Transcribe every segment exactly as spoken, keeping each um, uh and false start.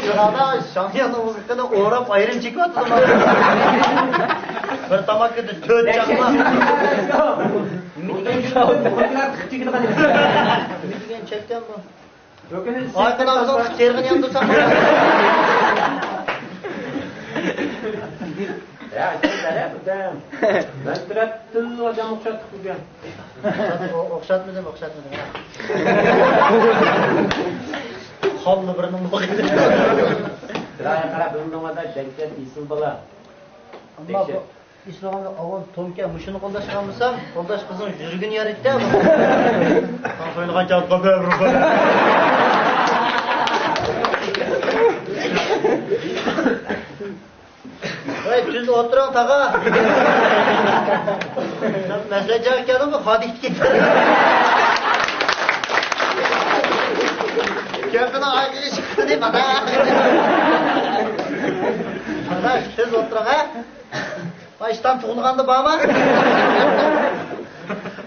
شۇڭا شاڭياننىڭ ئۇزىقىنى ئوراپ ئايرىم چېكىۋاتىدۇ. بىر تاماكىدا تۆت چاقما. نېمە دېگەن چەككەن بۇ؟ ئايقىن ئاغزىڭ تېرىغىنى ياندۇرساڭ. يا، مەن تەرەپتىن ئادەم ئوخشاتتىق بۈگۈن. ئوخشاتمىدىم، ئوخشاتمىدىم، ھە. خاللا بىرنىڭ بولغىنى. چىرايىغا قاراپ، بىر مىڭ ئاداش، دەككەن ئېسىل بالا. ئەمما بۇ ئېسىلغاندا ئاۋۋال تومكە مۇشۇنى قولداشقان بولسام، قولداش قىزنىڭ يۈرىكىنى يارىدى-دە. ساڭا سويلىغان چاغدا بەبە بۇرۇپ. ۋاي، تۈز ئولتۇرۇڭ، تاغا. مەسىلەن، جايغا كەلدىمۇ، خادىكتە كېتىپ. كۆپىنىڭ ئايىغى ئىشىق قىلدى، مانا. مانا، تۈز ئولتۇرۇڭ، ھە؟ ۋاي، ئىشتان تۇغۇلغاندا بارما؟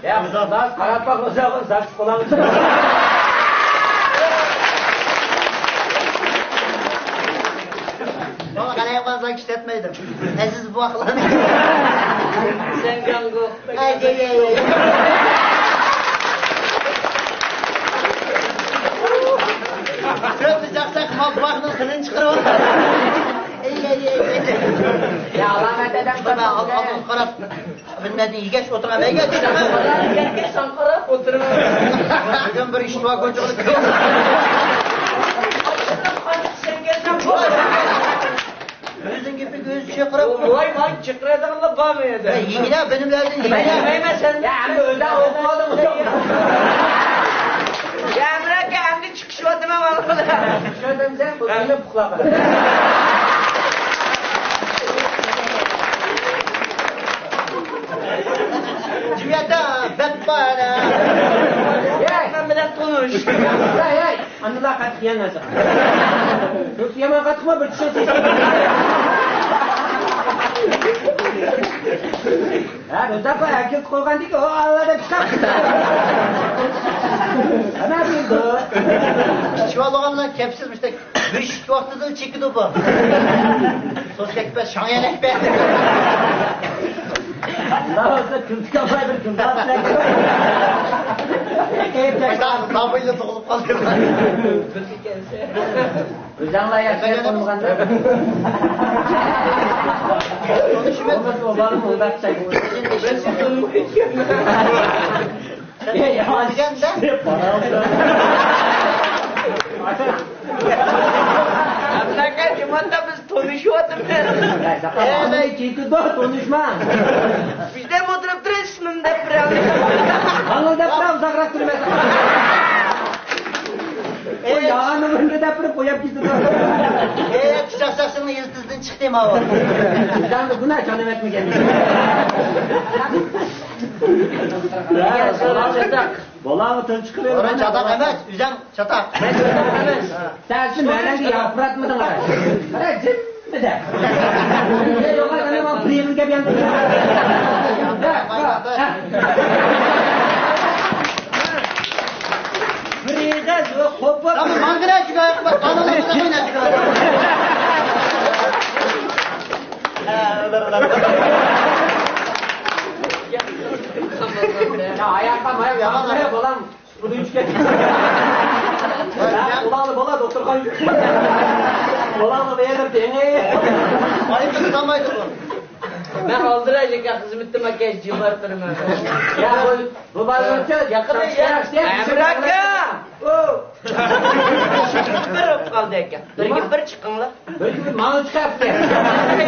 يا، قاراپ باق، ئۆزى زاكىس بولامىز. ماڭا قارايمەن، زاك ئىشلەتمەيدۇ. ئەزىز بوۋاقلارنى. سەن جاڭگو. ئەي، ئەي، ئەي، ئەي. كۆپنى چاقساق، ما بوۋاقنىڭ تىلىنى چىقىرىۋاتىدۇ. ئەي، ئەي، ئەي، ئەي. يا، ئالامەت ئادەم. ئالدىمغا قاراپ. بىلمەيدۇ، يېگەچ ئولتۇرغان ئەيگەچ. يەرگە ساڭقىراپ ئولتۇرغان. بۈگۈن بىر ئىش بار، گۇجۇغلۇق. ئۆزىنىڭ گېپىگە ئۆزى چىقىرىپ. ۋاي، ۋاي، چىقىرىدىغانلار بارمۇ ئەدە؟ يېگىنە، بىلىملەردىن يېگىنە. يېمەيمەن سەن. يا، ئەمدى ئۆزۈڭ ئوقۇپ قالدىڭ. يا، ئەمرەكە، ئەمدى چىقىشىۋاتىمەن، بالىلار. چىقىشىۋاتىمەن، سەن بۇ كۈنى ئۇخلاپ قال. جىمىيەتتە بەت بار. ھەي! مەن بىلەن تونۇش. ھەي، ھەي! ئاندىلا قاتتىق يەڭ نەرسە. يوقسا يامان قاتتىقمۇ بىر چۈشۈرسىز. ھە، بۇنداق ئەكىلىپ قويغاندىكى ئۇ ئاللا دەپ چىقار. ئەنە بىلدى. شۇ ئالغان بىلەن كەپسىز مۇشتەك. بىر ئىككى ۋاقتىدىن چېكىدۇ بۇ. سوس كەتمەس، شاڭيەلەك بەر. ئاللا ئۆزى كۈلكە ئالماي بىر كۈلكە ئالسا. كېيىپ كەتسە. باشتا نابىيلا تۇغۇلۇپ قالدى. ئۆزۈڭلار ياخشى قىلمىغاندا. تونۇشىمىز. بولمىسا ئۇلارنى ئۇنداق چەك. ئەمدىكى جۇمۇندا بىز تونۇشۇۋاتىمىز. ئەمدى كېتىدۇ، تونۇشما. بىزدە ئولتۇرۇپ تۇرۇش، ئىسمىم دەپ بېرەلمەيمەن. ماڭا دەپ بېرە، ئۇزاقراق تۇرماس. ئۇ ياغاننى دەپ بېرىپ قويۇپ كېتىدۇ. ئەي، قىچاق ساقچىنىڭ يىلتىزىدىن چىقتى ماۋۇ. بىزدە بۇنى چانىۋەتمىگەن. بولاڭغا تىل چىقىرىۋېرىڭ. چاتاق ئەمەس، ئۆزۈڭ چاتاق. مەن چاتاق ئەمەس. سەن شۇ مەنەگە ياپراتمىدىڭ، قارا. قارا، جىممىدە. يوق، ئانا، ماڭا بىر يىل گەپ ياندۇر. بىر يىل گەپ، يوق، خوپ، خوپ. ماڭا قارا، شۇ گەپ، قانۇن قىلمايلا، شۇ گەپ. يا، ئاياققا ماياق يامان، ماياق بولام. سۇدىن چۈشكەن. يا، بولالى بولار، دوختۇرخانا. بولالى بېرىپ دېڭى. ئاياققا تۇتالمايدۇ بۇ. مەن ئالدىراش ئىكەن، خىزمىتىم ئاكەش جىمار تۇرىمەن. يا، بۇ، بۇ بالىنىڭچە ياقىدا يا. ئەمىر ئاكا! ئۇ. بىر بولۇپ قالدى ئاكا. بىرگە بىر چىقىڭلار. بىر كۈنى ماڭا چىقاپتى.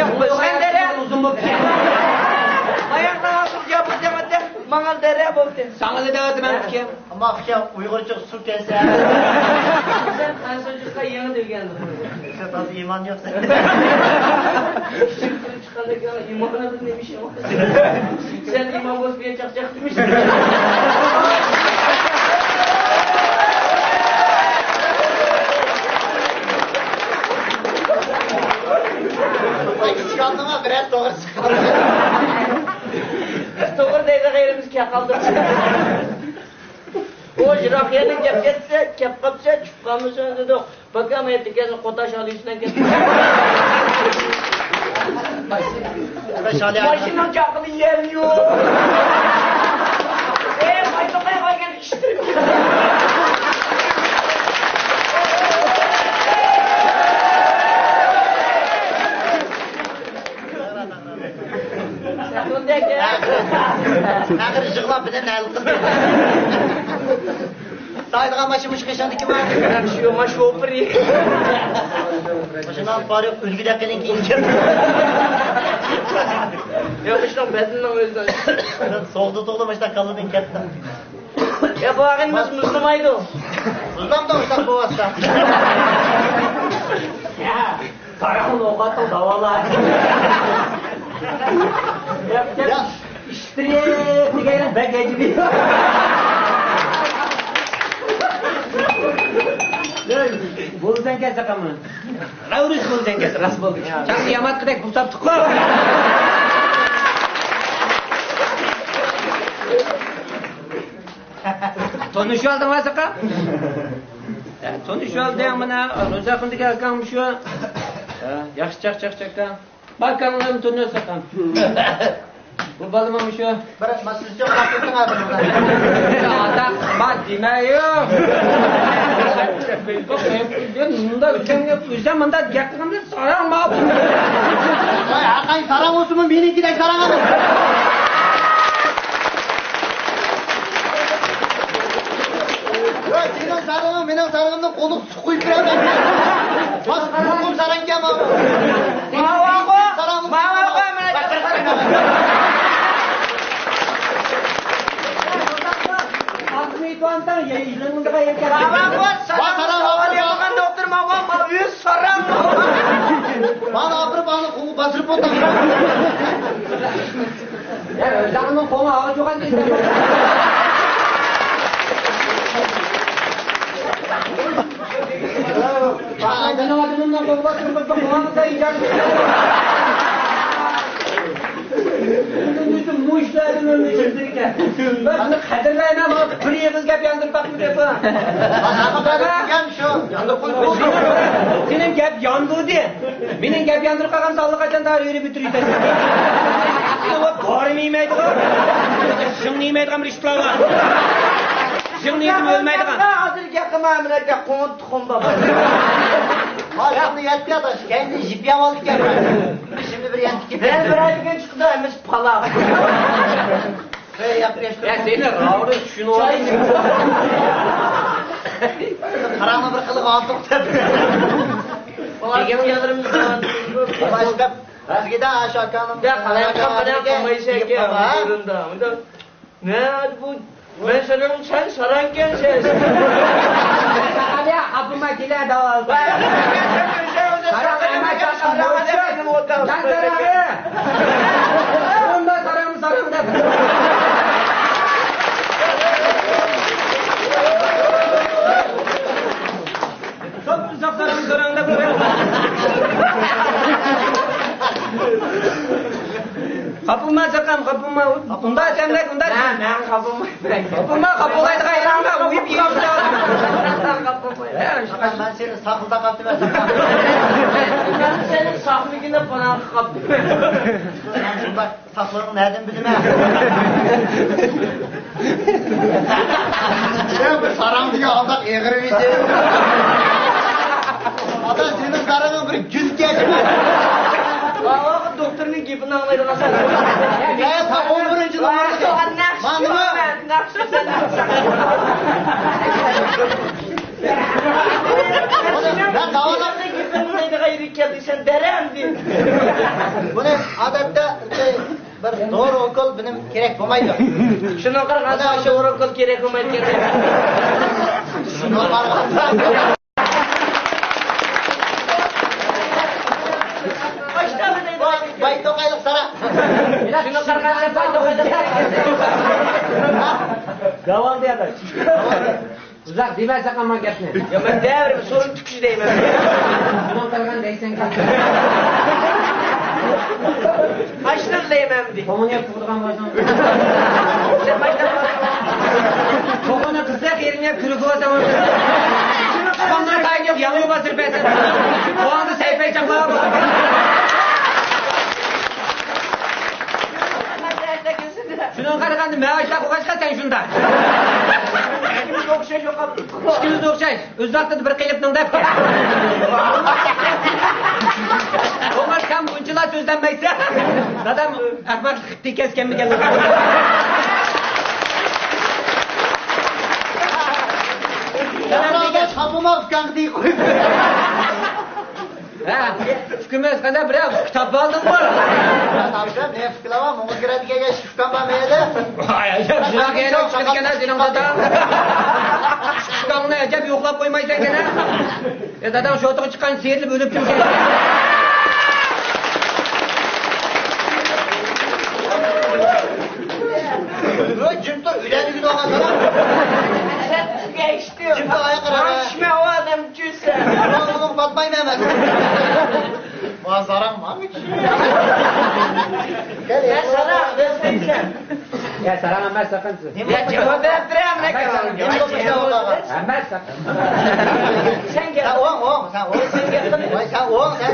يوق، سەن دەرە. ئۇزۇن بوپتۇ. ئاياقلار ھازىر گەپ ئۆتەمەتتى. ماڭا دەرە بولدى. ساڭا دەۋاتىمەن ئۇكام. ئەمما ئۇكام ئۇيغۇرچە سۇ كەلسە. سەن خەنزۇچىلىققا يېڭى كىرگەن. سەن ھازىر ئىمان يوق سەن. چىققاندىن كېيىن ئىمانىڭىز نېمە ئىش؟ سەن ئىمام بولسا چاقچاق دېمىش. بىراز توغرا چىققان. بىز توغرا دەيدىغان يېرىمىز كەپ قالدى. بۇ يىراق يەردىن كەپ كەتسە، كەپ قاپسە، چۈشۈپ قالمىسۇن دېدۇق. باكام ئېيتتى، كەلسە قوتاش ئالىيسىلەر كەتتى. ماشىنا چاقىلى يەرمۇ يوق. ئەي، قايتا قايغان كىشى. ئاخىرى يىغلاپ بىلەن ھەل قىلدى. سايدىغان ماشىنا مۇشۇ قېشىڭدىكى بار. شۇ ما شوپۇر. ماشىنا ئالىپ بارىپ ئۈلگىدەك قېلىن كىيىن كەلدى. يوق، ئىشنىڭ بەدىنىنىڭ ئۆزى. سوغدى توغلا ماشىنا كاللىدىن كەتتى. يا، بۇ ئاغىنىمىز مۇزلىمايدۇ. مۇزلامدۇ ئۇشتاق بولۇۋاتسا. يا، ساراڭنى ئوقاتتىڭ داۋالا. يا، يا. ئىشتىرىپ دېگەن بەك ئەجىبىي. بولىسەن كەلسە قامۇن. غەۋرىش بولىسەن كەلسە راست بولدى. چاڭنى ياماتقىدەك بۇساپتىققۇ. تونۇشۇۋالدىڭ ساقا؟ تونۇشۇۋالدىڭ مانا روزاخۇندىكى ئاكاڭ شۇ. ياخشى چاق چاق چاق. باكاڭلارنى تونۇيساقا؟ بۇ بالىمۇ شۇ. بىر ماسلىسى يوق، باقىۋېتىڭ ھازىر. ئاتا، ما دېمەيۇ. مۇنداق ئۆزۈڭگە ئۆزۈڭ مۇنداق گەپ قىلغاندا ساراڭ ما. ۋاي، ھەرقاي ساراڭ بولسىمۇ، مېنىڭكىدەك ساراڭ ئەمەس. ۋاي، سېنىڭ سارىڭىڭ مېنىڭ سارىڭىمدىن قولۇق سۇ قۇيۇپ بېرەلمەيمەن. باشقا قولۇم ساراڭكەن ماۋۇ. ماۋۇ، ماۋۇ، ماۋۇ. ئاپىرىپ ئاپىرىپ ئاپىرىپ ئاپىرىپ. مانا ئاپىرىپ ئاپىرىپ ئاپىرىپ. يا، ئۆزلەرنىڭ قوڭى ئاغا چوغان دېسە. مېنىڭ ئادىمىمنىڭ قوڭى بار، تۇرۇپ بىر قوڭغا ئىجازەت. مۇشۇلارنىڭ ئۆمرى چۈشتىكەن. بىر قەدىرلەيمەن، بىر ئېغىز گەپ ياندۇرۇپ باقمىدى بۇ. سېنىڭ گەپ ياندۇردى. مېنىڭ گەپ ياندۇرۇپ قالغان ساللىقاچان دارى يۈرۈپ ئۆتۈرۈيتەن. دورىمۇ يېمەيدىغان، شىڭنى يېمەيدىغان بىر ئىشلار بار. شىڭنى يېسىمۇ ئۆلمەيدىغان. ھازىر گەپ قىلما، مەن گەپ قىلما. تۇخۇم بابا. ھازىرنى يەتتى ئاداش، كەينىدىن جىپ يەۋالدىكەن. شىمدى بىر يەتتى كېلىپ. مەن بىر ئاي دېگەن چىقتى، ھەممىسى پالاق. ھەي، ياق، ياق. يا، سېنى راۋۇرۇس چۈشىنىۋالدى. قاراڭنى بىر قىلىپ ئالدۇق دەپ. دېگەن يازىرىمىز بار. باشقا بىزگە دە ئاشۇ ئاكاڭنىڭ. يا، قالايمىقان، قالايمىقان، قىلمايسەن ئىكەن، ھە؟ بۇ. نە، بۇ، مەن ساراڭ، سەن ساراڭكەن، سەن. قاپىما كېلە داۋالدى. ساراڭ ئەمەس، ساراڭ. جان ساراڭى. ئۇندا ساراڭ، ساراڭ دەپ. ساراڭ، ساراڭ دەپ. قاپىما، ساقام، قاپىما. ئۇندا سەنلەك، ئۇندا. مەن، مەن قاپىمايمەن. قاپىما، قاپىلايدىغان يېرىڭدە ئۇيۇپ يېيىڭ. قاپىمايمەن. مەن سېنى ساقلىداپ قاپتىمەن، ساقام. مەن سېنى ساقلىغىنى پاراڭغا قاپتىمەن. مەن شۇنداق ساقلىغىنى نەدىن بىلىمەن؟ يا، بىر ساراڭ دېگەن ئانداق ئېغىر ئىدى. ئاتا، سېنىڭ ساراڭىڭ بىر گۈلكەش. ۋاۋا، دوختۇرنىڭ گېپىنى ئاڭلايدىغان ساراڭ. يا، ساراڭ بىرىنچى نومۇر. ماندىمۇ؟ ناخشا سەن. مەن داۋالاپ گېپىڭنى ئاڭلايدىغان يېرىگە كەلدىڭ سەن، دەرەمدى. بۇنى ئادەتتە بىر دورا ئوكۇل بىلەن كېرەك بولمايدۇ. شۇنىڭغا قارىغاندا، مانا شۇ دورا ئوكۇل كېرەك بولمايدىكەن. شۇنىڭغا قارىغاندا. باي توقايلىق ساراڭ. شۇنىڭغا قارىغاندا، باي توقايلىق. داۋالدى ئاداش. ئۇزاق دېمەسەك ئامان گەپنى. يا، مەن دەۋرىم سورۇن تۈكۈش دەيمەن. شۇنىڭ قىلغان دەيسەن. قاچتىن دەيمەن دېدى. كومۇنىيە تۇغىدىغان بولسۇن. سەن قاچتىن؟ كومۇنىيە قىز سىلەر خېرىنى يەپ كۈلكە بولساڭ، چىقامدىن تايىنى يوق، ياڭيۇ باستۇرۇپ بەرسەن. بۇ ئاڭدا سەيپەي چاقلار. شۇنىڭغا قارىغاندا، مەن ئاشۇنداق قىلغاچقا، سەن شۇنداق. ئىككىمىز ئوخشاش. ئۆز ۋاقتىدا بىر قېلىپنىڭ دەپ. ئوڭار، سەن بۇنچىلا سۆزلەنمەيسەن. دادام ئەخمەقلىق قىپتىكەسكەنمىكەن. دادام دېگەن، خاپىما ئۇكاڭ دېيىپ قويدى. ھە، ئۇكىمىز قانداق بىرەر ئۇكا تاپالدىڭمۇ؟ تاپتىم، نېفىت قىلىۋال، مۇڭغا كىرەدىگەن ئۇكام بار مەيلى. ۋاي، ئەجەب، شۇنداق يەرگە چىقىدىكەن سېنىڭ داداڭ. ئۇكاڭنى ئەجەب يوقلاپ قويمايسەن ئەكەن ھە. ئە، داداڭ شوتىغا چىققان سېرىلىپ ئۆلۈپتۇ. ۋاي، جىم تۇر، ئۆلەلىگىنى ئالغان سانا. جىم تۇر، ئاياق قارا. چۈشمە ئۇ ئادەم چۈشسە. ئۇنىڭ پاتمايمەن مەن. ۋا، زاراڭ ماڭا چۈشمە. يا ساراڭ، دەسمەيسەن. يا ساراڭ ئەمەس ساقىن. يا جاۋاب بېرىپ تۇرە، ئەمەسەن. سەن گەپ. سەن ئوڭ، ئوڭ، سەن ئوڭ. سەن گەپ قىلما. ۋاي، سەن ئوڭ، سەن.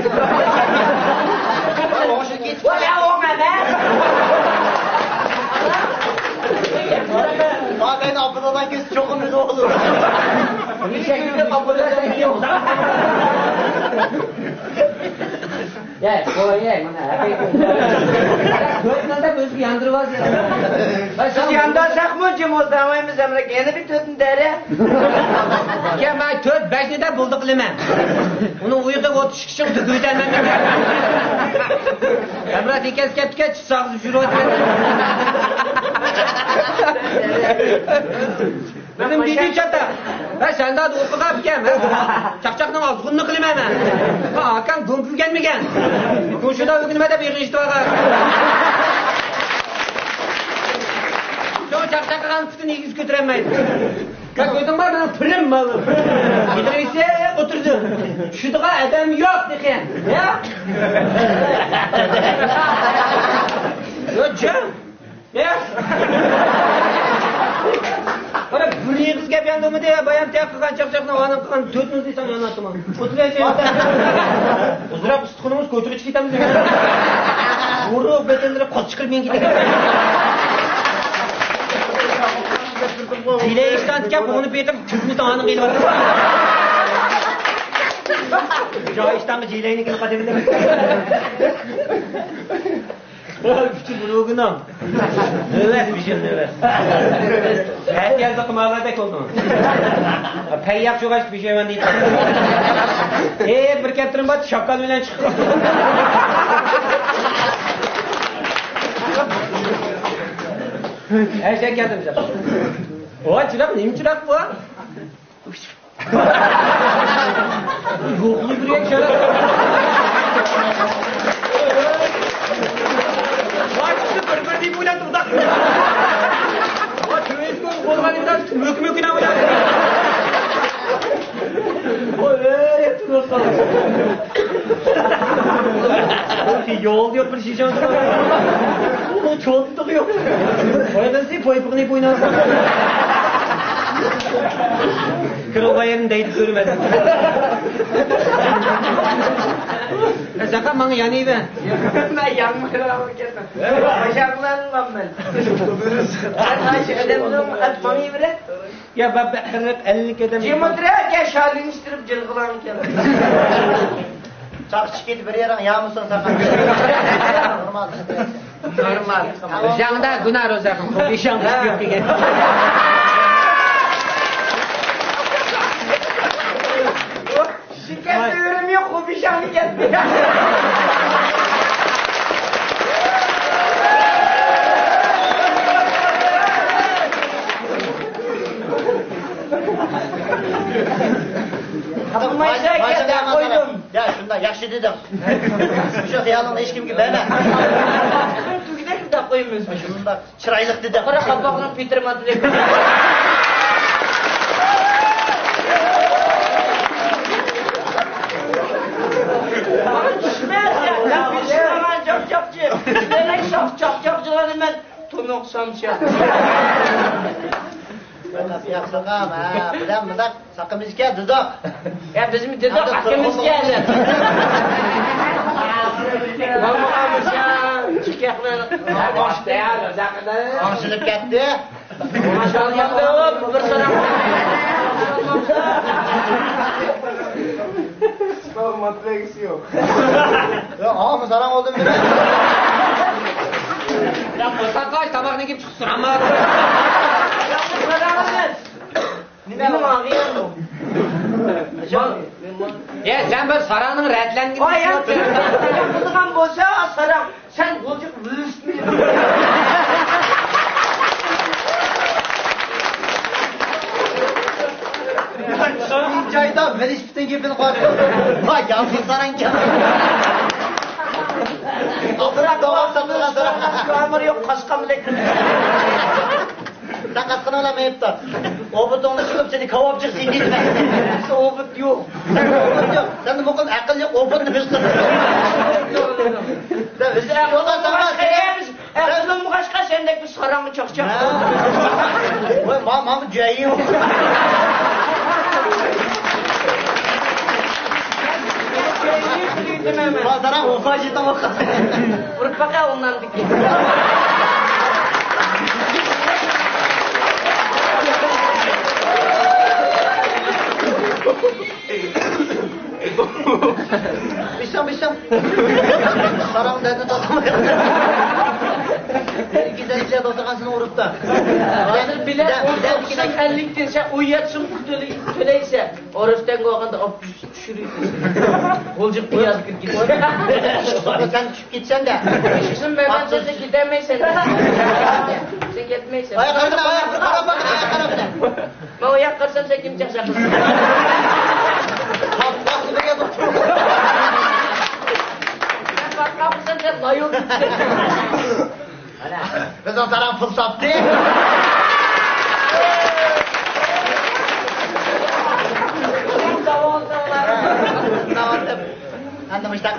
ۋاي، ئوڭ شۇ كېتىپ. ۋاي، مەن ئوڭ ئەمەس. ما، سەن ئابدۇللادان كېسىپ چوقۇم بىز ئوغلۇم. يا، قوي، يا، مانا، ھەقىقىي. تۆتنى دەپ ئۆزىگە ياندۇرۇۋالدى. سىز ياندۇرساقمۇ جىم ئولتۇرالمايمىز، ئەمدى يەنە بىر تۆتنى دەرە. يا، مانا تۆت، بەشنى دەپ بولدى قىلىمەن. ئۇنىڭ ئۇيىقى ئوتتۇز ئىككى چىقىپ كۆيدەلمەن. ئەمرا تېكەس كەپتىكەن، چىش ساغىزى يۈرۈۋاتىدۇ. بىزنىڭ بىدىن چاتا. ھە، سەنداد ئوقۇغان ئىكەن. ھە، چاقچاقنىڭ ئازغۇنىنى قىلىمەن مەن. ھا، ئاكاڭ گۇمپىگەنمىكەن؟ كۇشۇدا ئۆگىنىمە دەپ يىغىشتىۋالغان. شۇ چاقچاق قىلغان پۈتۈن ئېگىز كۆتۈرەلمەيدۇ. سەن كۆردۈڭمۇ مېنىڭ پىرىم مالىم؟ يىغىۋېسە ئولتۇردۇم. چۈشىدىغان ئادەم يوق تېخى. يا؟ يا، جان. قارا، بىر ئېغىز گەپ ياندۇرمىدى، بايام تەق قىلغان چاقچاقنى، ئانىڭ قىلغان تۆتىنى دېسەڭ ياناتتىما؟ ئولتۇرۇۋەرسەن. ئۇزراق ئۇستىخىنىڭىز كوچىغا چىقىپ كېتەمدۇ؟ ئۇرۇق بەدەنلىرى قاز چىقىرىپ مېڭىپ كېتىدۇ. جىلەي ئىشتان تىكەپ، بۇغنى بېقىپ، تۈزمىتى ئانىغا ئېلىۋاتىدۇ. جاي ئىشتانغا جىلەينىڭكىنى قاتىۋېتىدۇ. ئۈچ بۇلۇگىنىڭ. نۆۋەت بېشىم نۆۋەت. ھەر يەردە قىمارلاردەك بولدۇم. پەيياق چوغاچ بېشىمەن دېيىپ. ئېي، بىر كەپتىرىم بار، شاپكال بىلەن چىقتىم. ھەي، سەن كەلدىم، سەن. ۋاي، چىراغ، نېمە چىراغ بۇ؟ يوقنى بىرگە شەرەپ. ۋاي، بىر-بىر دەپ ئويلاپ تۇردۇق. ۋاي، تۆۋەنسىكوپ بولغان ئىنسان مۆكمۆكىنى ئويلاپ. ۋاي، ئەي، تۇرۇپ قالدى. يولدا يوق بىر شىشە. ئۇنىڭ چوتىدىغۇ يوق. ۋاي، قىزى، پويپىقىنى بوينىغا. كىرىلغان يېرىنى دەيدىپ كۆرمەن. ساقا ماڭا يانىۋەر. مەن يانمىغان ئىكەنمەن. باشارغىلانمام مەن. سەن ئاشۇ ئادەمنىڭ ئات ماڭىۋېرە. يا، بابا، قىرىق، ئەللىك ئادەم. جىمىترە، يا، شالىنىشتۇرۇپ جىلغىلاڭ ئىكەن. چاقچىقىپ بىر يېرىڭ يامىسۇن ساقا. نورمال. نورمال. ئۆزۈڭدە گۇناھ روزاقىڭ، خۇبىشاڭ چۈشۈپ كەلگەن. شىركەتتە ئۆرۈم يوق، خۇبىشاڭنى كەتتى. قىلمايسەن، كەتتى، قويدۇم. يا، شۇنداق ياخشى دېدىڭ. شۇ خىيالىڭنى ھېچكىمگە بەرمە. تۈگدەك دەپ قويىمىز. شۇنداق چىرايلىق دېدىڭ. قارا، قاپاقنىڭ پېتىرماتىدەك. چۈشمە، سەن پېشىنغا چاقچاقچى. مەن چاقچاقچىلارنى مەن تونۇق سامسا. ياق، ساقام، ھە، بىلەن مۇنداق ساقىمىزكەن دېدۇق. يا، بىزمۇ دېدۇق، ھەمدە ساقىمىزكەن دەپ. ئاڭشىلىپ كەتتى. ماشائاللاھ، بىر ساراڭ. Sağ ol, Matrex yok. يا، ئاڭمۇ ساراڭ بولدۇم دېمە. يا، قورساق ئاچ، تاماقنى كېلىپ تۇتۇپ تۇرامەن. نېمە ئاغرىيدۇ؟ يا، سەن بىر ساراڭنىڭ رەتلەنگىنى ۋاي، يا، كۆرۈپ قىلىدىغان بولسا، ساراڭ، سەن غۇلجىغا ۋېلىسىپىت مىنىپ. جايدا ۋېلىسىپىتنىڭ گېپىنى قىلىۋاتىدۇ. ۋاي، ياخشى ساراڭكەن. ئامىرى يوق، قاسقان بىلەن. سەن قاسقىنىڭ بىلەن مېيىپ تۇر. ئوبۇتۇڭنى چىقىپ سېنى كاۋاپچىغا سېتىۋېتىمەن. بىزدە ئوبۇت يوق. ئوبۇت يوق. سەندە مۇقىم ئەقىل يوق، ئوبۇتنى بىز قىلىمىز. بىز ئەقىل بولغاچقا، سەندەك بىر ساراڭغا چاقچاق. ۋاي، ما-، ماما جايى يوق. ما ساراڭ ۋاپا جېتىڭ. ئۇرۇپ باقە ئۇننان. بىشاڭ، بىشاڭ. ساراڭ دەردى تاتماي. گېزەكچىلەر دوختۇرخانىسىنى ئۇرۇپتا. ھازىر بىلەت ئوتتۇز، ئەللىكتىن سەن ئون يەتتە سوم پۇل تۆلەي-، تۆلەيسەن. ئورۇستەنگە بولغاندا ئوتتۇز. چۈشۈرۈۋېتىسىز. غۇلجىغا پىيادە كىرىپ كېتىسىز. سەن چۈشۈپ كېتىسەن-دە. قىسىم بەرمەمسەن، سەن كېتەلمەيسەن. سەن كەتمەيسەن. ئاياق قارىمىنا، ئاياق قارىمىنا، ئاياق قارىمىنا. مەن ئۇ ياققا قارىسام، سەن كىم چاقچاق قىلىسەن؟ سەن پاتقان بولساڭ، سەن لايوپ كېتىسەن. بىزنىڭ ساراڭ پۇل تاپتى. ئەمدى مۇشتاق.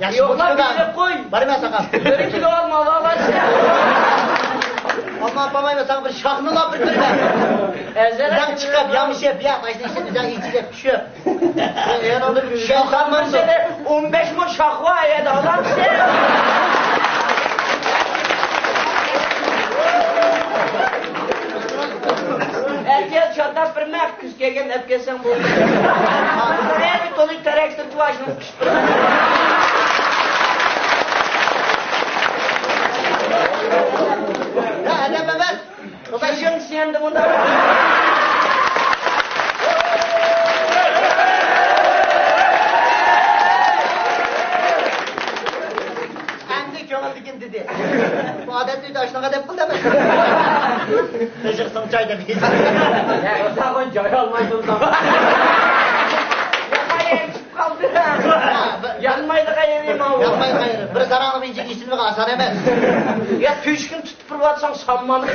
ياخشى، يوقلا، بولدى. بىلىپ قوي. بارىمەن ساقام. بىر كىلو ئالما ئالالارسەن. ئالما ئاپالمايمەن، ساڭا بىر شاخنىلا بىر بېرىمەن. ئەزەل. بىزەڭ چىقىپ، يامىشىپ، يا، قايسى ئىشتىن بىزەڭ ئىچىلىپ چۈشۈپ. شاخ ئالمامدۇ؟ ئون بەش مىڭ شاخ بار، ئەيەردە ئالامسەن؟ ئەتىياز چاتاپ بىرمەن، كۈز كەلگەن ئەپ كەلسەڭ بولدى. بىر تونۇك تەرەكتىن تۇۋاشنىڭ. يا، ئەدەپ ئەمەس. ئەمدى كۆڭۈلدىكىنى دېدى. بۇ ئادەتتە ئۆيدە ئاشۇنداق ئەدەپ قىل دەمەس. قىزىقسىڭ چاي دەپ. يا، ئىنسان جاي ئالماي تۇرساڭ. قالدى. يانمايدىغان يېرى ماۋۇ. يانمايدىغان يېرى. بىر ساراڭنىڭ ئىنچىكە ئېسىلمىغان ئاسان ئەمەس. يا، تۆشۈكنى تۇتۇپ بېرىۋاتساڭ سانماندى.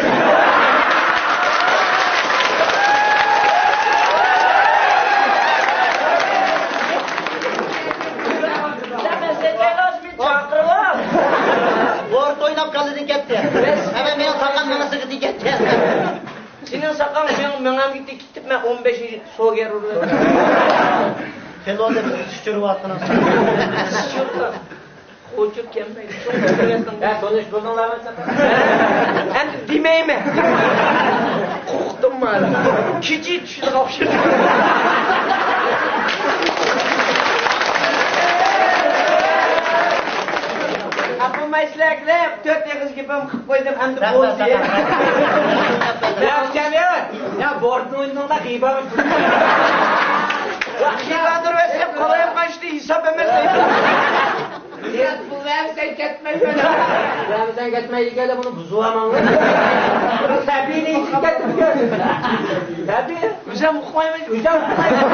ۋورت ئويناپ كاللىدىن كەتتى. ئەمە مېنىڭ ساقام مېڭىسىغا كەتتى. سېنىڭ ساقاڭ مېڭەمگە تېگىپ كېتىپ، مەن ئون بەش يىل سوگەر ئۇرۇۋاتىمەن. خېلى بولدى، سۇچۇرۇۋاتقىنىڭ. سۇچۇرغا. خوچۇر كەلمەيدۇ. ھە، تونۇش بولدۇڭلارمۇ سەن؟ ئەمدى دېمەيمەن. قورقتۇم مانا. كېچە چۈشىدىغان ئوخشىدى. ئاپىمايسىلەر دەپ تۆت ئېغىز گېپىم قىلىپ قويدۇم، ئەمدى بولدى. يا، يا، يا، بورتنى ئوينىدىڭلار، غىبا. غىبا تۇرۇۋەتسەم، قالايمىقان ئىشتا ھېساب ئەمەس. نىيەت پۇل بەرمىسەڭ كەتمەيمەن. بەرمىسەڭ كەتمەيدىكەن دەپ ئۇنى بۇزۇۋالماڭلار. سەبىينى ئېيتىپ كەتتىم. سەبىي. ئۆزۈم ئۇقمايمەن. ئۆزۈم ئۇقمايمەن.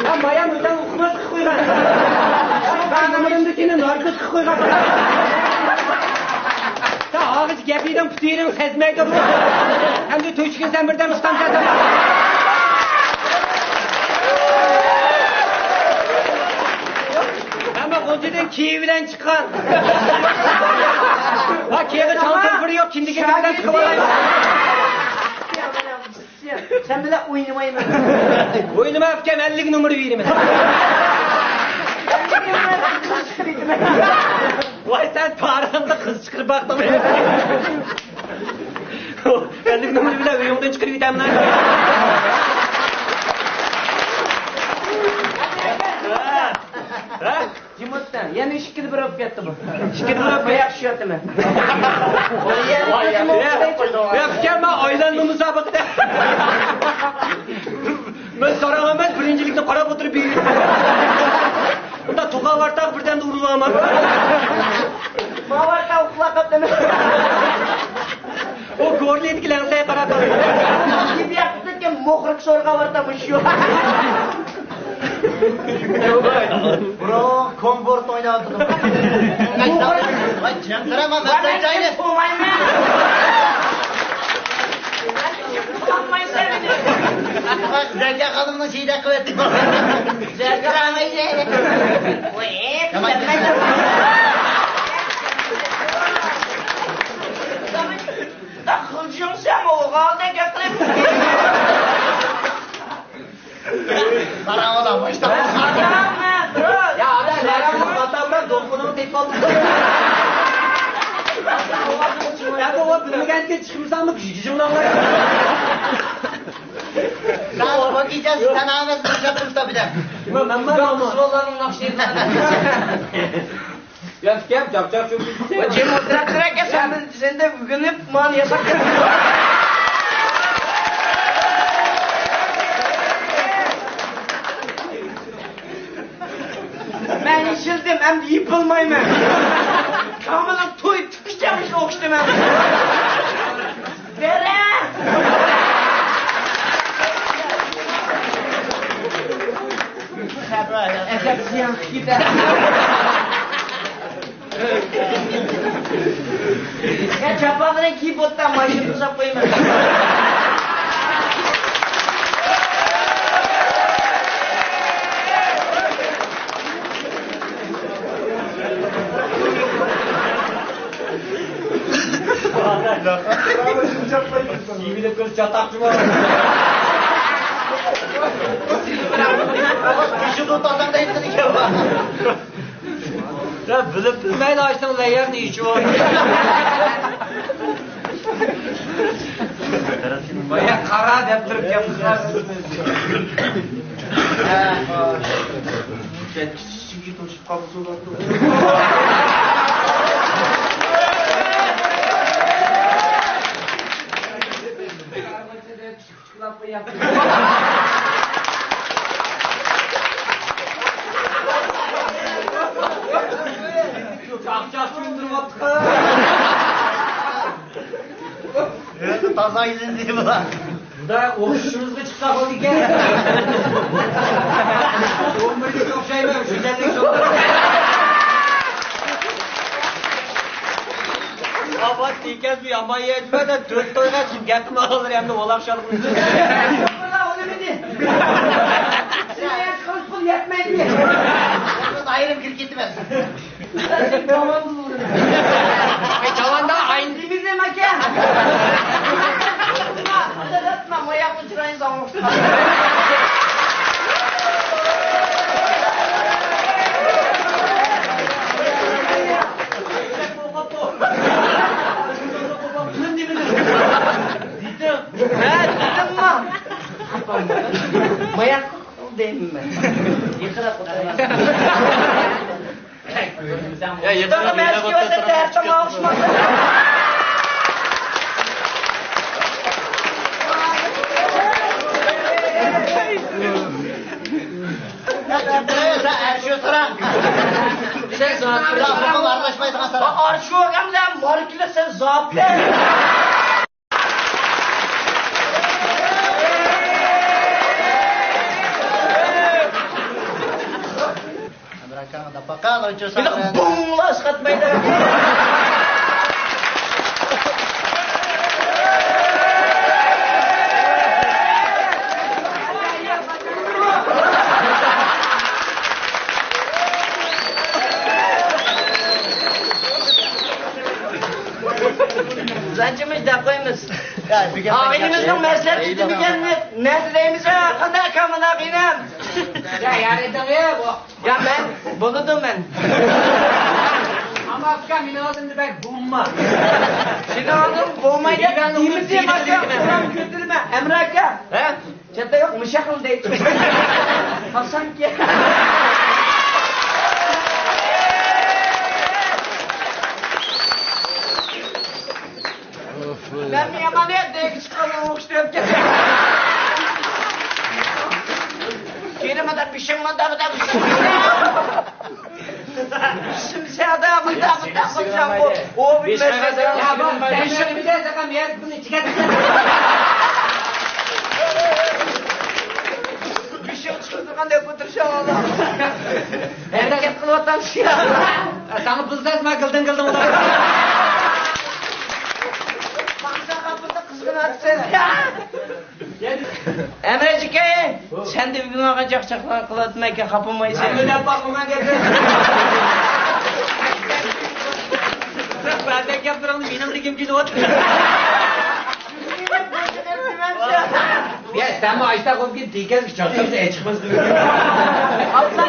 ھە، مايام ئۆزۈم ئۇقماس قىلىپ قويغان. ھە، نېمىدىن كېيىن ناركوز قىلىپ قويغان. سەن ھازىر گەپ ئېيتىڭ، پۇتى يېرىڭ سەزمەيدۇ. ئەمدى تۆشۈككە سەن بىردەم چىقامسەن. ئەمما غۇلجىدىن كىيىۋ بىلەن چىققان. ھا، كىيىغا چاڭ تۇرپىرى يوق، كىندىكى بىلەن چىقىۋالىدۇ. سەن بىلەن ئوينىمايمەن. ئوينىما ئۇكام، ئەللىك نومۇر بېرىمەن. ۋاي، سەن پارىڭدا قىز چىقىرىپ باقتىڭمۇ؟ ئەللىك نومۇر بىلەن ئۆيۈڭدىن چىقىرىپ يېتەمدىم. ھە؟ ھە؟ جىم ئولتۇر، يەنە ئىككىدە بىر بولۇپ كەتتى بۇ. ئىككىدە بىر بولۇپ ياخشى ياتىمەن. يا، يا، ئۇكام، مەن ئايلاندىم مۇسابىقىدە. مەن ساراڭ ئەمەس، بىرىنچىلىكنى قاراپ ئولتۇرۇپ بېرىپ. ئۇندا توقا ۋارتاغ بىردەمدە ئۇرۇۋالماڭ. ما ۋارتاغ ئۇخلاپ قاپتىمەن. ئۇ گورلىدىكى لەڭسەي قاراپ. بۇ ياقتىكى مۇخرىق شورغا ۋارتاغ مۇشۇ. بۇرۇن كونبورت ئويناۋاتىدۇ. ۋاي، جىڭ قىرا، مەن سەن جاينى. زەرگەر خانىمنىڭ شېيىدەك قىلىۋەتتى. زەرگەر ئاغايدى. خىلجىڭ سەن ئوغالدەك گەپ قىلىپ. قاراڭ ئۇلار، باشتا. يا، ئادەم، نەرەڭنىڭ قاتاردا دولقۇنۇڭ تېپىپ ئالدىم. يا، بۇ بىلمىگەنكىن چىقمىساڭمۇ جىجىڭلاڭلار. سەن بۇ كېچە سەن ئەمەس، بىر شەپ تۇرسا بىلەن. مەن، مەن، مەن، مەن. يا، ئۇكام، جاق-جاق چۆكۈپ. جىم ئولتۇرۇپ تۇر ئاكا، سەن، سەن دە ئۆگىنىپ، مانا ياساپ كەتتىڭ. مەن يېشىلدىم، ئەمدى يېپىلمايمەن. كامىلنىڭ توي تىكىشىگە ئوخشىدىم مەن. بېرە! ئەجەب زىيان كېتە. يا، چاپانلىرىنى كىيىپ ئولتۇر، ماشىنا توساپ قويىمەن. كىيىۋېلىپ كىرىپ چاتاقچىما؟ يا، بىلىپ بىلمەيلا ئاشنىڭ لەيەرنى ئىچىۋالدى. بايا قارا دەپ تۇرۇپ گەپ قىلىۋاتىسىز. كىچىك قالسا بولاتتى. چاقچاق چۈشۈندۈرۈۋاتقان. تازا ئايلىندى بۇلار. خۇداي، ئوخشىشىمىزغا چىقسا بولىدىكەن. ئون بىرگە ئوخشايمەن، شۇنداق. ئاۋات دېگەن بۇ يامان يەتمە دە، تۆت تويغا گەپنى ئالغانلىرى ئەمدى ئولاق شالغۇن. سەن قىلىش پۇل يەتمەيدۇ. ئايرىم كىرىپ كېتىمەن. سەن داۋاملىق ئۇرىمەن. ئەي، چاۋاندا ئاين. دېمىزەم ئاكا. ماياقنى چىرايىنى ساڭلىق. ماياق دەيمەن. يېقىنراق. يا، يېقىنراق. سەن ئارشۇ ئەمدى ماركىلىق سەن زاپىر. بۇڭلاش قاتمايدۇ. زاچىمىش دەپ قويىمىز. ئاغىنىمىزنىڭ مەسلىھەتچىسى دېگەننى نەدە دەيمىز، ھە؟ قانداق ئاكام، مانا ئاغىنەم؟ يا، يا، دېدىڭ، يا، بۇ. يا، مەن، بولىدۇ مەن. ئەمما ئاكا، مېنىڭ ئالدىمدا بەك بومما. سېنىڭ ئالدىڭ بولمايدۇ. دېمىسە، ئاكا، ئۇلارنى كۆتۈرمە. ئەمرە ئاكا. ھە؟ چەتتە يوق، مۇشۇ خىل دەيدۇ. قاچانكى. مەنمۇ يامان يەردە چىققاندا ئوخشىتىپ كەتتىم. كېيىن مانا بېشىم مانا، مانا بېشىم. بېشىم سەدە، مانا، مانا، مانا، بۇ، ئۇ بىلمەس. يا، بۇ، بەشىم بىلەن ساقام يەر، بۇنى چىقارتىپ. بېشىم چىقىپ تۇرغان دەپ ئولتۇرۇشۇڭ. ھەرىكەت قىلىۋاتام شۇ. ساڭا بىلسەز، ما گىلدىڭ گىلدىڭ ئۇلار. ئەمرەجىكەي، سەن دە بۈگۈن ماڭا چاقچاقلار قىلىۋاتىمەنكەن، خاپىمايسەن. مەن ئويلاپ باقمىغان گەپنى. بەزەن گەپلىرىڭنى مېنىڭ دېگۈم كېلىۋاتىدۇ. يا، سەنمۇ ئاشتا قوپكىن، تېكەزگە چاقچاقسا ئەچىقماس دېگەن. ئابدۇللا،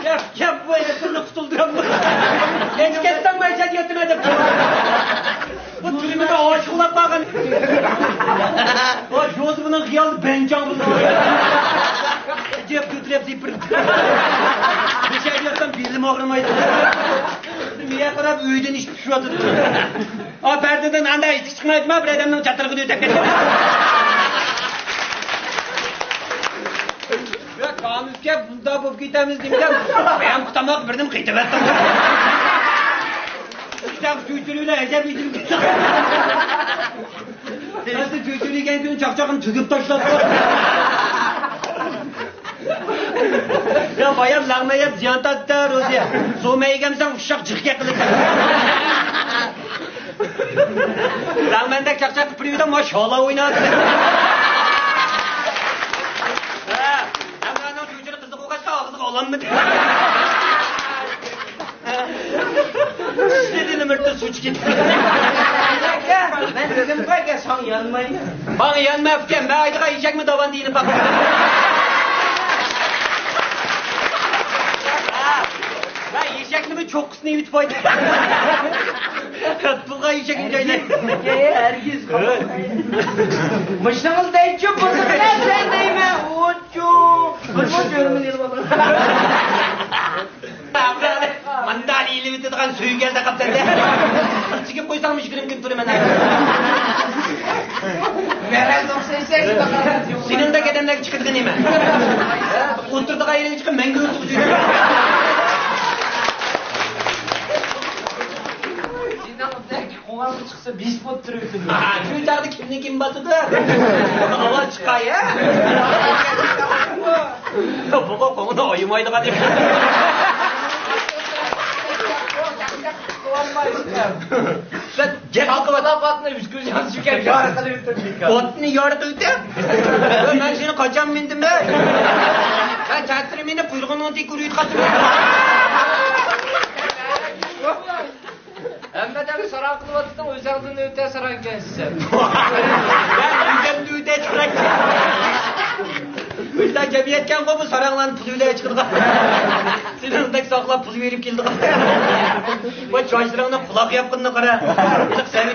گەپ، گەپ، بۇ ئەسىرنى قۇتۇلدۇرامدۇ؟ ھېچ كەتسەڭ، مەن سەن ياتىمەن دەپ. بۇ تۈرمىدە ئاشىقلاپ قالغان. ئۇ جوزىفنىڭ خىيالى بەنجاڭ بولدى. ئەجەب كۆتۈرۈپ زىپىرىپ. مۇشەدە ياتسام بېلىم ئاغرىمايدۇ. مېيە قاراپ ئۆيدىن ئىش پىشىۋاتىدۇ. ئا، پەردىدىن ئانداق ئىش چىقمايدىما، بىر ئادەمنىڭ چاتىرىقىنى ئۆتەپ كەتكەن. يا، كامىلكە بۇنداق بولۇپ كېتەمىز دېمىگەن. مەن تاماق بىردىن قېتىۋەتتىم. ئىشتاق چۆچۈرە بىلەن ئەجەب ئېتىلىپ كېتىدۇ. ئەسلى چۆچۈرە يېگەن كۈنى چاقچاقنى تۈگۈپ تاشلاپتۇ. يا، بايام لەڭمەن يەپ زىيان تارتتى، روزىيە. سومە يېگەمسەن، ئۇششاق جىق گەپ قىلىپ. لەڭمەندەك چاقچاق قىلىپ بېرىۋىدىم، ما شالا ئويناۋاتىدۇ. ھە، ئەمرانىڭ چۆچۈرە قىزىق بولغاچقا، ئاغزىغا ئالالمىدى. سېنى نېمە سۇچ كېتىپ. مەن دېدىمغۇ، ئەگەر ساڭا يانمايمەن. ماڭا يانماپتىكەن، مەن ھايدىغان ئېشەكمۇ داۋان دېيىلىپ باقمىدى. مەن ئېشەكنىمۇ چوققىسىنى يۇتۇپ قويدۇم. پۇلغا ئېشەكنى جايلاي. ھەرگىز. مۇشۇنىڭىز دەيچۇ، بۇزۇپ بەرسەن دەيمەن. ئۇچۇ. بىر مۇنچە ئۆمرۈمنى ئېلىپ ئالدىڭ. ماندالى ئېلىۋېتىدىغان سۆيگۈ ئەلدە قاپسەندە. چېكىپ قويساڭ مۇشۇ گىرىمكىن تۇرىمەن. سېنىڭدەك ئادەملەرگە چىقىدىغىنى نېمە؟ ئولتۇرىدىغان يېرىڭگە چىقىپ مەڭگۈ ئولتۇرغۇزىدۇ. سېنىڭدەك قوڭغاققا چىقسا بېسىپ ئولتۇرۇۋېتىدۇ. ھا، شۇ چاغدا كىمنى كىم باسىدۇ؟ ئاۋاز چىقاي، ھە؟ بۇغا قوڭىنى ئايىمايدىغان ئىش. سەن گەپ قىلىۋاتقان ئۆزگىرىش يارىقىنى ئۆتۈپ. ئوتنى يارىقى ئۆتۈپ. مەن سېنى قاچان مىندىم، ھەي؟ سەن چاتىرى مېنى قۇيرۇقۇڭنىڭ تېگىگە ئۇرۇۋېتىۋاتىمەن. ھەممە ئادەمنى ساراڭ قىلىۋاتىسەن، ئۆزۈڭدىن ئۆتە ساراڭ ئىكەنسەن. مەن ئۆزۈمدىن ئۆتە ساراڭ. ئۆزلەر جەمئىيەتكەنغۇ بۇ ساراڭلارنى پۇل ئۆلەپ چىقىدىغان. سېنىڭدەك ساقلاپ پۇل بېرىپ كېلىدىغان. ۋاي، چاچلىرىڭنى قۇلاق ياپقىنىنى قارا.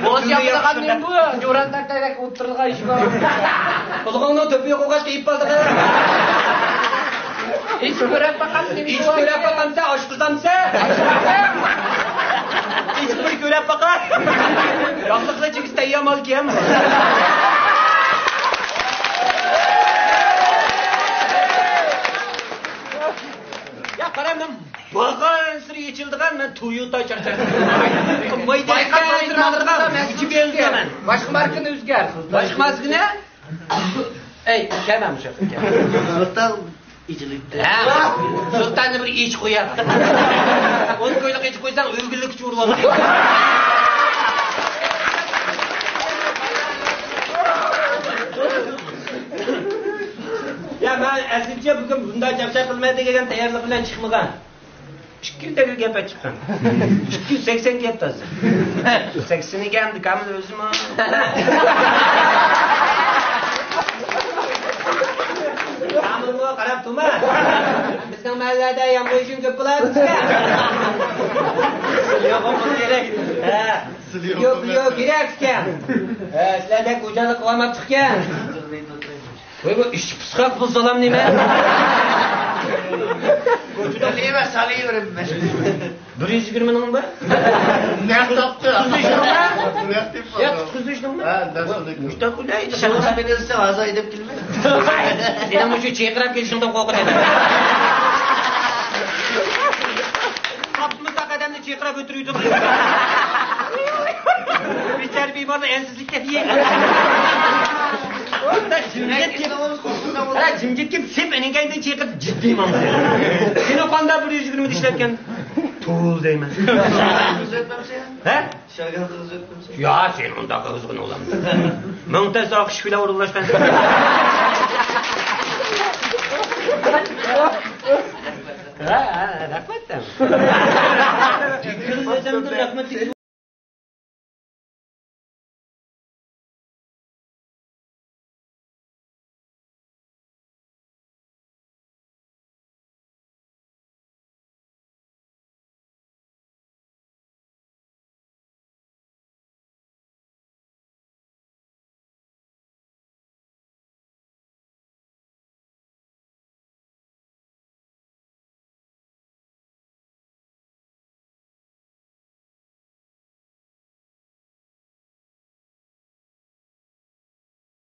بوس ياپقىنى قارا، بۇ جوران تەرتەيلەك ئولتۇرىدىغان ئىش بار. قۇلىقىڭنىڭ تۆپى يوق بولغاچقا يېيىپ قالدىغان. ھېچ كۆرەپ باقامسەن؟ ھېچ كۆرەپ باقامسەن؟ ئاشقۇزامسەن؟ ھېچ بىر كۆرەپ باقا. ياقلىقلا چىگىس تەييار مالكەن. يا قارا، مەن بارغانسېرى ئېچىلىدىغان، مەن تويوتا چارچاپ. بايقاپ تۇرماڭلارغا. باشقا ماركىنى ئۆزگەر. باشقا ماركىنى؟ ئەي، كەلمە مۇشۇ ياققا، كەل. سۇلتان ئېچىلىپتۇ. ھە، سۇلتاننى بىر ئېچىپ قويار. ئون كويلۇق ئېچىپ قويساڭ، ئۆگۈنلۈك چۇرۇۋالىدۇ. يا، مەن ئەسلىچە بۈگۈن بۇنداق چاقچاق قىلىمەن دېگەن تەييارلىق بىلەن چىقمىغان. ئىككى يۈز ئەللىك گەپ ئېچىپسەن. ئىككى يۈز سەكسەن گەپ تازا. سەكسىنىگە ئەمدى كامىل ئۆزىمۇ. كامىلمۇ قاراپ تۇرما. بىزنىڭ مەھەللىدە يامغۇر يېشىم كۆپ بولاتتىكەن. يوق، بولمىسا كېرەك. ھە. يوق، يوق، كېرەك ئىكەن. ھە، سىلەردەك ئوجانلىق قىلالماپتىكەن. ۋاي، بۇ ئىششىق پىسخاق بۇ سالام نېمە؟ سالىۋەر، سالىۋېرىمەن. بىر يۈز يىگىرمە مىڭ بار. نەق تاپتى. قۇتقۇزۇشنىڭ بار؟ ياق، قۇتقۇزۇشنىڭ بار؟ ھە، دەپ سالدى. مۇشتاق قىلدى. شاڭخەي مېنى دېسە، ھازىر ھەيدەپ كېلىمەن. سېنىڭ مۇشۇ چىرقىراپ كېلىشىڭدىن قورقىدۇ. قاپمىساق ئادەمنى چىرقىراپ ئۆتۈرۈيدۇ. بىچارە بىمارلار ئەنسىزلىكتە. ھە، جىمجىت كېلىپ، سېپ ئېنىڭكەيدە چىرقىراپ جىددىي ماڭدى. سېنى قاندا بىر يۈز يىگىرمىدە ئىشلەتكەن. تۇل دەيمەن. ھە؟ شاگىرتقا خىزمەت قىلسا. يا، سەن ئۇنداق قىزغىن ئۇلام. مىڭ تەس ئاقىش بىلەن ئورۇنلاشقان. ھە، ھە، رەھمەت. رەھمەت.